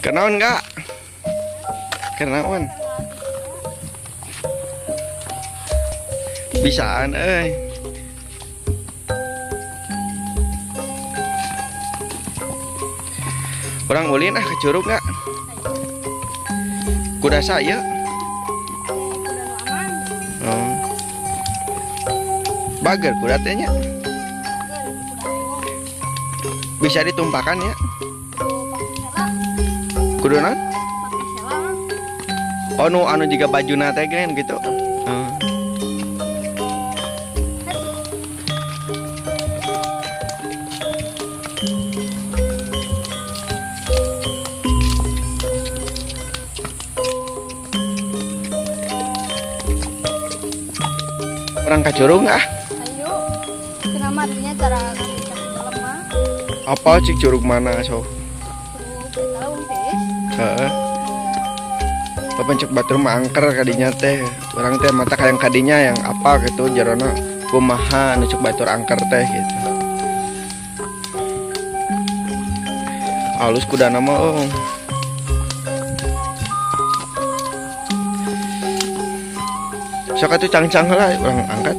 Kenaon enggak? Kenaon? Bisaan euy. Urang ulin ah ke curug enggak? Kuda saya. Oh. Bager kuda teh nya. Bisa ditumpakan ya? Kudu naon? Oh nu anu juga bajuna teh gen gitu. Orang ka curug ah? Ayo. Kenapa artinya cara lemah? Apa cik curug mana sok? Heeh. Papencek batur mah angker kadinya teh. Urang teh mata kayang kadinya yang apa gitu jerona kumaha nu cek batur angker teh gitu. Halus kudana mah oh. Sok atuh cangcang heula urang angkat.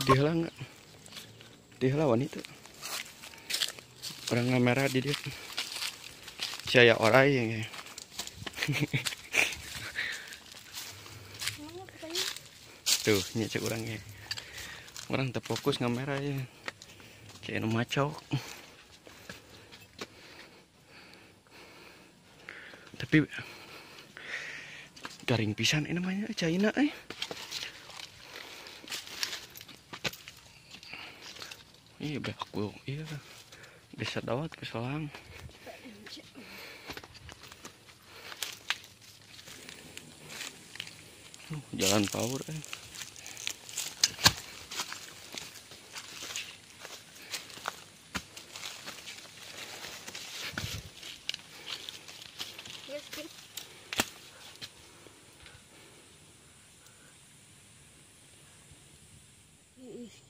Diheula enggak? Diheula wanita. Orang ngamera di dia. Saya orai ya. Tuh, nya cek urang ya. Orang terfokus ngamera ya. Kayak nu macok. Tapi garing pisan ini namanya China eh. Iya aku iya bisa dawat ke selang. Jalan power eh.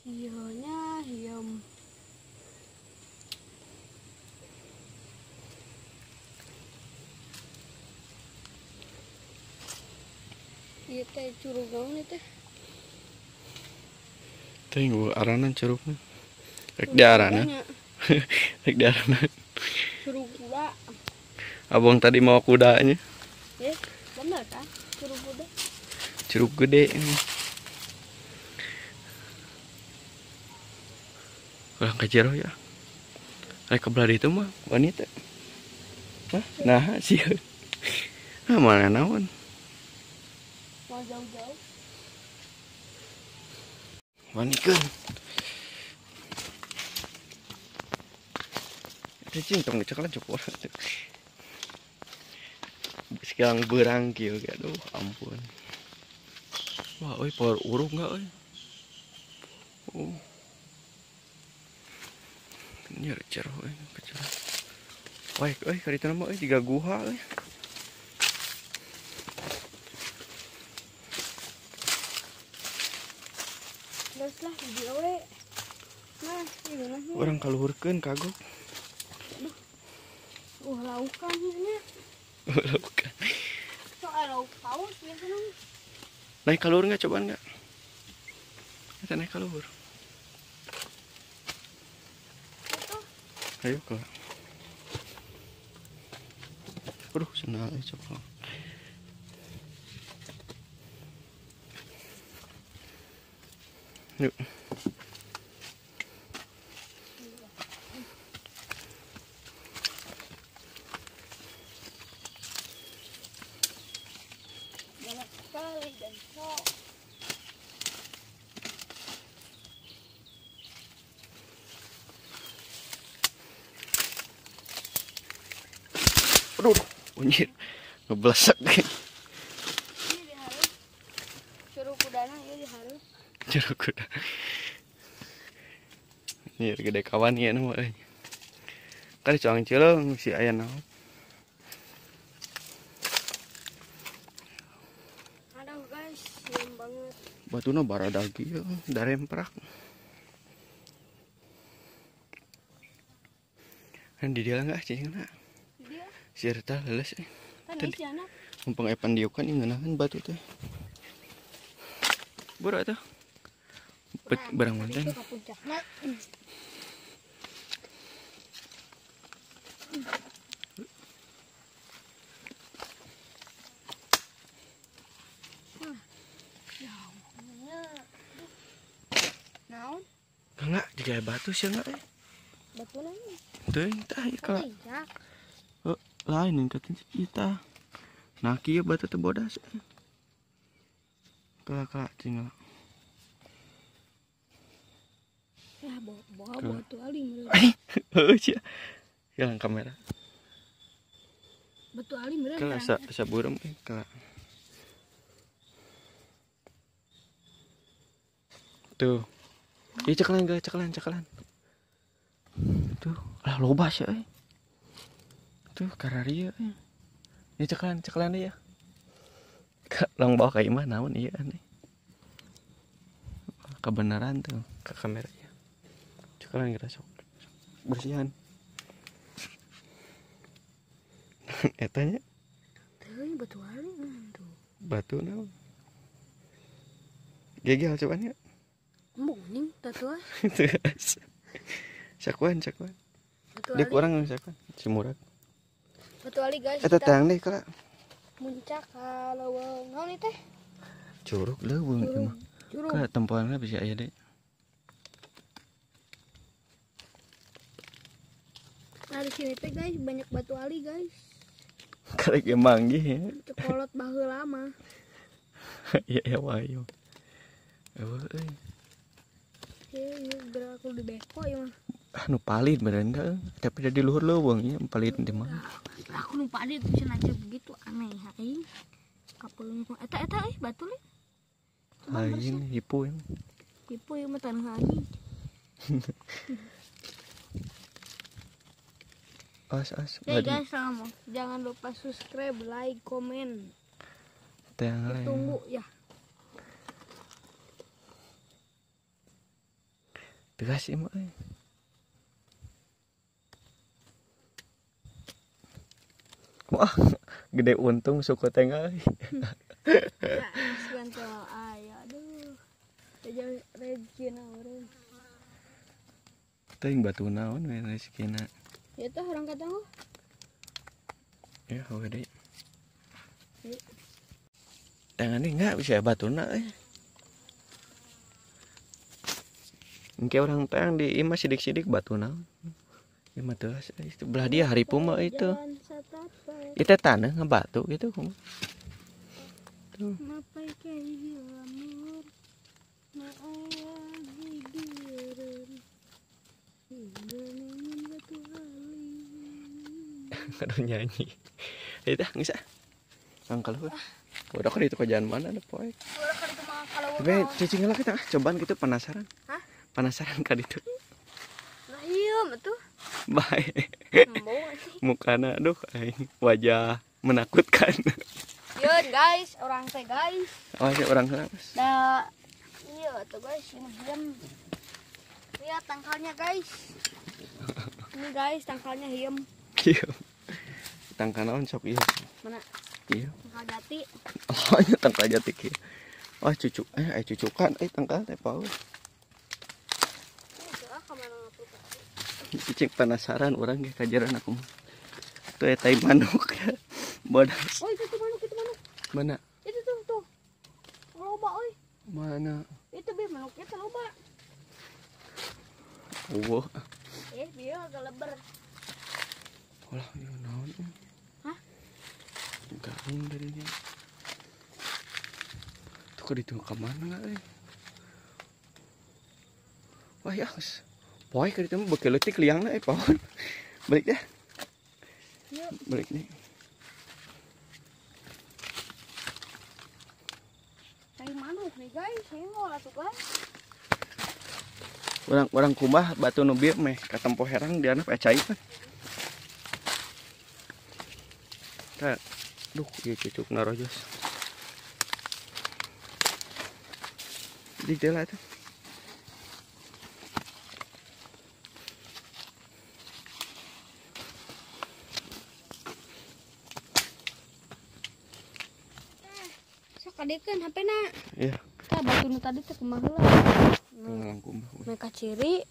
Iyanya hiem. Ieu teh curug naon teh? Teh aranan curugna. Rek di arana. Rek di arana. Curug kuda. Abang tadi mau kudanya. Eh, bener kan? Curug kuda. Curug gede. Kurang kejero ya. Rek ke belah itu mah wanita. Hah? Nah, sih. Ah, mana naon? Mau jauh-jauh. Wanikeun. Teh cing tong diceklan cukup urang teh. Sekarang berang kieu ge aduh ampun. Wah, euy power urug enggak euy. Oh. Ini ada jero euy, kecil. Wah, euy ka ditu mah euy jiga guha euy. Geus lah di we. Nah, ieu mah. Urang kaluhurkeun kagok. Aduh. Laukan nya. Laukan. Sok lauk paus biasana. Naik ka luhur enggak cobaan enggak? Kita naik ka luhur. Ayo ke. Aduh, senang coba. Yuk. Benco. Aduh, anjir. Ngeblesak. Ini dihareup. Curug kudana ieu dihareup. Curug kuda. Anjir gede kawan ieu mah euy. Kan dicuang cileung si aya naon. Aduh guys, nyaman banget. Batuna baradag ieu, daremprak. Kan di dia enggak cicingna. Sirta leles eh. Tadi mumpung epan diukan ieu ngeunaheun batu teh. Buru atuh. Barang mantan. Naon? Enggak, juga batu sih enggak eh. Batu naon? Teuing tah ieu kalau. Lain yang katin kita. Nah kieu batu teh bodas. Kala-kala tinggal. Ya bawa batu ali meureun. Heuh sia. Hilang kamera. Batu ali meureun. Kala sa burem eh kala. Tuh. Ieu ceklan geus ceklan. Tuh, lah loba sia euy. Tuh kararia ya. Ya ceklan ya. Long bawa ka imah naon ieu aneh. Kebenaran tuh ke kamera ya. Ceklan geura sok. Bersihan. Eta nya. Teuing batu ali tuh. Batu naon? Gegel cobaan nya. Embung ning tatuah. Sakuan. Dia kurang sakuan. Si murah. Batu ali guys. Eta tang deh kala. Muncak ka leuweung naon ieu teh? Curug leuweung ieu mah. Ka tempoanna bisa aya deui. Nah di sini teh guys banyak batu ali guys. Karek ge manggih ya. Cekolot baheula mah. Ya ya wae. Eueuh euy. Ieu geura aku di beko ieu mah. Ah nu palit beneran teh, tapi da di luhur leuweung nya palit di mana. Aku nu palit cenah aja begitu aneh aing. Kapeung eta euy batu li. Lain hipu ya. Hipu ieu mah tanah anjing. As. Hey guys, sama. Jangan lupa subscribe, like, komen. Tunggu ya. Tegas ieu mah euy. Wah, gede untung suku tengah. Ya, aduh. Rezekina urang. Teuing batu naon we rezekina. Ya teh urang katang. Ya, oke deui. Tangan ini enggak bisa batuna euy. Engke urang tang di imah sidik-sidik batu naon. Imah teu itu belah dia haripu mah itu. Itu tanah ngebatu gitu kumaha. Tuh. Aduh nyanyi. Itu geus ah. Angkel heuh. Udah kan itu kerjaan mana ada poe. Tapi cicing lah kita cobaan gitu penasaran. Hah? Penasaran ka ditu. Nah iya tuh. Bae. Mukana aduh aing wajah menakutkan. Yun guys, orang teh guys. Oh, si orang guys. Nah, iya tuh guys, ini diam. Lihat tangkalnya guys. Ini guys, tangkalnya hiem. Iya. Tangkal naon sok ieu? Mana? Iya. Tangkal jati. Oh, nya tangkal jati kieu. Oh, cucu. Cucukan tangkal teh paus. Cicing penasaran orang ge kajaran aku mah. Tuh eta manuk. Bodas. Oh, itu tuh manuk, itu manuk. Mana? Itu tuh, tuh. Loba euy. Mana? Itu bi manuknya teh loba. Eueuh. Bieu agak leber. Olah, ieu naon? Hah? Gaung darinya. Duh, ke ditu ka mana euy? Wah ya, poe ke ditu mah beuki leutik liangna euy paon. Balik deh. Yuk. Balik nih. Cari manuk nih guys, senggol atuh guys. Urang kumbah batu nu bieu meh katempo herang di anak cai mah. Tah, duh ieu cucukna rojos. Dik lah tuh. Sok kadekeun HP-na. Iya. Tah batu nu tadi teh kumaha heula. Mereka ciri.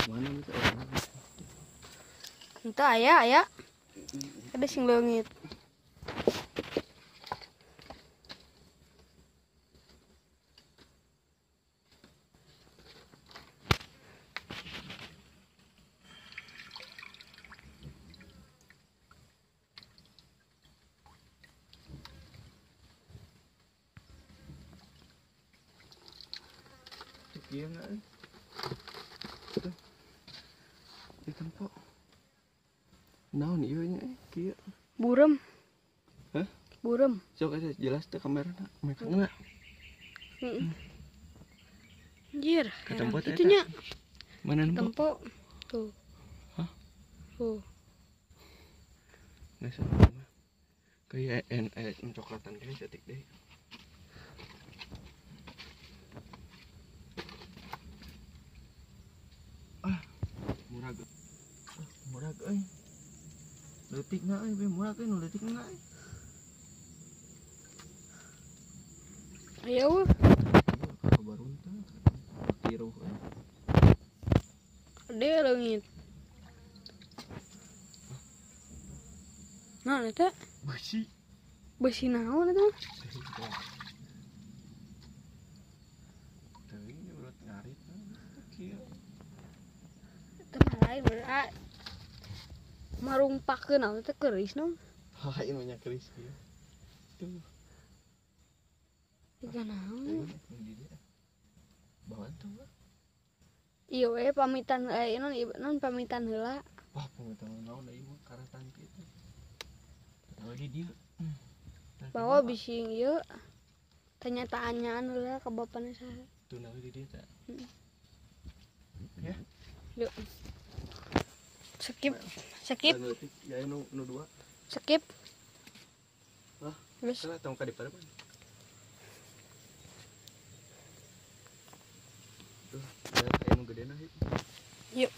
Mana itu? Entah aya. Ada sing leungit. Iya enggak? Tuh. Di tempo. Naon ieu nya kieu? Burem. Hah? Burem. Sok aja jelas teh kamerana. Mereka enggak. Heeh. Anjir, ketempo teh. Itu nya. Mana nempo? Tempo. Tuh. Hah? Tuh. Nah, sama. Kayak mencoklatan kayak cetik deh. Murag euy. Leutikna euy, murag euy nu leutikna euy. Ayo. Kabarunta. Tiruh euy. Ade leungit. Naon eta? Besi. Besi naon eta? Teuing urut ngarit kieu. Eta mah lain berat. Marumpakeun naon teh keris no? Lain mah nya keris kieu. Tuh. Tiga naon? Bawaan tuh. Iya we pamitan non non pamitan heula. Wah, pamitan naon deui mah karatan kitu. Lagi dia. Bawa bising ieu. Tanya-tanyaan heula ka bapana saha. Tuh naon di dieu teh. Ya. Yuk. Skip. Skip. Ya nu dua. Skip. Hah? Geus. Salah tong ka dieu pan. Tuh, aya nu gedena ieu. Yuk.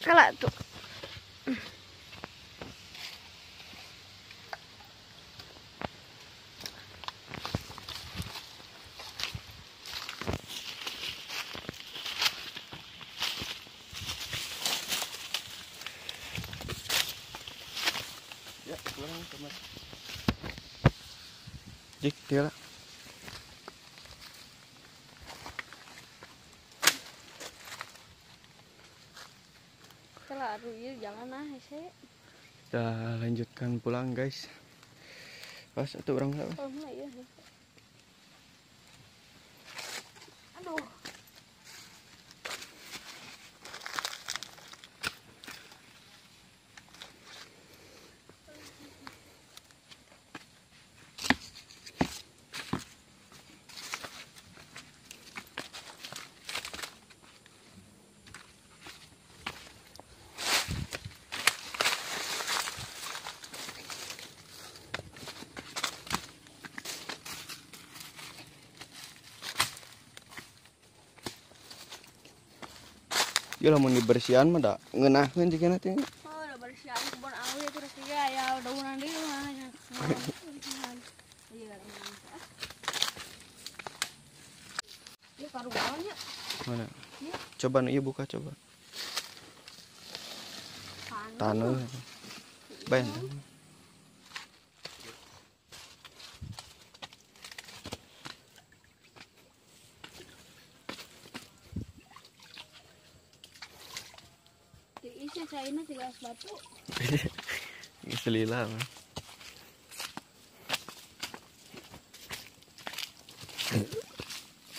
Kalah tuh. Ya, kurang teman. Jik, dia lah. Jalan ah, hese. Kita lanjutkan pulang, guys. Pas atau orang enggak? Oh, iya. Aduh. Ya lamun dibersihan mah da ngeunaheun jigana teh. Oh, udah bersihan kebon awi terus ya ya daunan deui mah. Iya. Ieu karuan nya. Mana? Coba nu ieu buka coba. Taneuh. Ben. Caina tiga batu. Geus lila mah.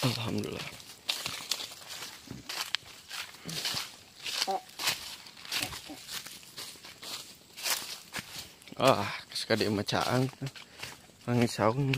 Alhamdulillah. Ah, sekali mah caang. Nangis saung.